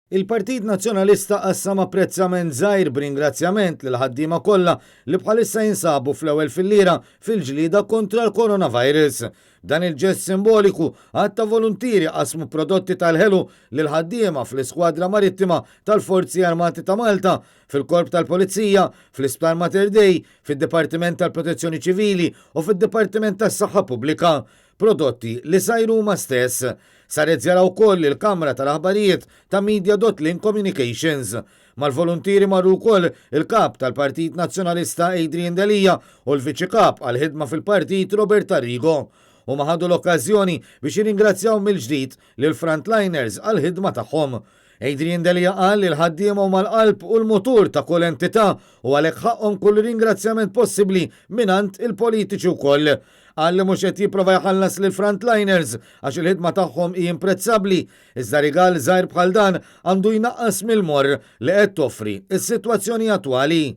Il-Partit Nazzjonalista qassam apprezzament żgħir b'ringrazzjament lill-ħaddiema kollha li bħalissa jinsabu fl-ewwel filliera fil-ġlieda kontra l-coronavirus. B'dan il-ġest simboliku, għadd ta' voluntieri qasmu prodotti tal-ħelu lill-ħaddiema fl-Iskwadra Marittima tal-Forzi Armati ta' Malta, fil-Korp tal-Pulizija, fl-Isptar Mater Dei, fid-Dipartiment tal-Protezzjoni Ċivili u fid-Dipartiment tas-Saħħa Pubblika. Prodotti li sajru huma stess. Saret żjara wkoll lill-kamra tal-aħbarijiet ta' Media dot Link Communications. Mal-voluntieri marru wkoll il-Kap tal-Partit Nazzjonalista Adrian Delia u l-Viċi Kap għall-Ħidma fil-Partit Robert Arrigo. Huma ħadu l-okkażjoni biex jirringrazzjaw mill-ġdid lill-frontliners għall-ħidma tagħhom. Adrian Delia qal li l-ħaddiema huma l-qalb u l-mutur ta' kull entità u għalhekk ħaqqhom kull ringrazzjament possibbli mingħand il-politiċi wkoll. Qal li mhux qed jipprova jħallas lill-frontliners għax il-ħidma tagħhom hi imprezzabbli, iżda rigal żgħir bħal dan għandu jnaqqas mill-morr li qed toffri s-sitwazzjoni attwali.